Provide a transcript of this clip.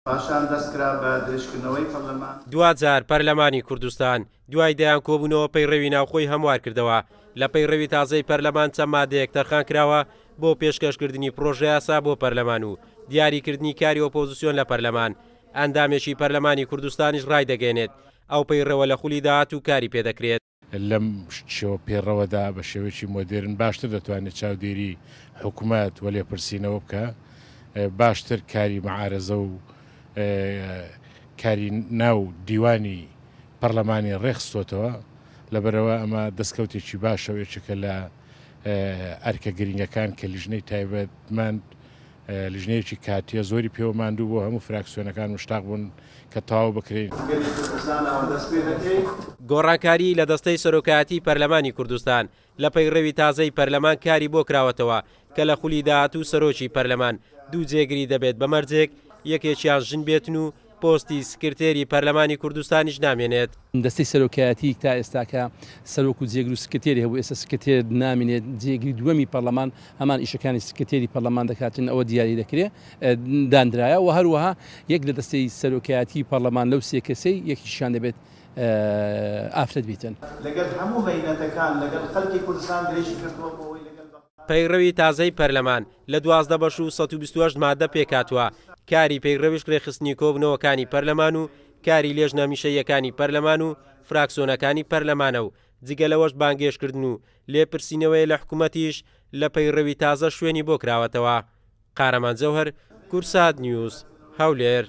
پاشان دەستکرا بە درێژکردنەوەی پەرلەمان. دواجار پەرلەمانی کوردستان دوای دەیان کۆبوونەوە پەیڕەوی ناوخۆی هەموارکردەوە، لە پەیڕەوی تازەی پەرلەمان چەند مادەیەک تەرخانکراوە بۆ پێشکەشکردنی پڕۆژەیاسا بۆ پەرلەمان و دیاریکردنی کاری ئۆپۆزسیۆن لە پەرلەمان، ئەندامێکی پەرلەمانی کوردستانیش ڕایدەگەیەنێت، ئەو پەیڕەوە لە خولی داهاتوو کاری پێدەکرێت. لەم شێوە پێڕەوەدا بە شێوەیەکی مۆدێرن باشتر دەتوانێت چاودێری حکومەت و لێپرسینەوە بکا، باشتر کاری مەعارەزە و کاری ناو دیوانی پەڕلەمانی ڕێکخستۆتەوە، لەبەرئەوە ئەمە دەستکەوتێکی باشە و یەکێکە لە ئەرکە گرنگەکان کە لیژنەی تایبەتمەند لیژنەیەکی کاتیە زۆری پێوە ماندوو بوو هەموو فراکسیۆنەکان مشتاق بوون کە تەواو بکرێین. گەلی کوردستانەوە دەست پێ دەکەین. گۆڕانکاریی لە دەستەی سەرۆکایەتیی پەرلەمانی کوردستان لە پەیڕەوی تازەی پەرلەمان کاری بۆ کراوەتەوە کە لە خولی داهاتوو سەرۆکی پەرلەمان دوو جێگری دەبێت بە مەرجێک یەکێکیان ژن بێتن و پۆستی سکرتێری پەرلەمانی کوردستانیش نامێنێت. دەستەی سەرۆکایەتی تا ئێستاکە سەرۆک و جێگر و سکرتێری هەبوو، ئێستا سکرتێر نامینێت، جێگری دووەمی پەرلەمان هەمان ئیشەکانی سکرتێری پەرلەمان دەکاتن، ئەوە دیاری دەکرێت داندرایە و هەروەها یەک لە دەستەی سەرۆکایەتی پەرلەمان لەو سێ کەسەی یەکیشیان دەبێت ئافرەت بیتن. لەگەل هەموو مەینەتەکان لەگەل خەلکی کوردستان درێژی کردووە بۆ ئەوەی لەگەل بەغدا. پەیڕەوی تازەی پەرلەمان لە 12 بەش و 128 مادە پێکهاتووە، کاری پەیڕەویش رێکخستنی کۆبوونەوەکانی پەرلەمان و کاری لێژنە هەمیشەییەکانی پەرلەمان و فراکسۆنەکانی پەرلەمانە و جگە لەوەش بانگێشتکردن و لێپرسینەوەیە لە حکومەتیش لە پەیڕەوی تازە شوێنی بۆ کراوەتەوە. قارەمان جەوهەر، کوردسات نیوز، هەولێر.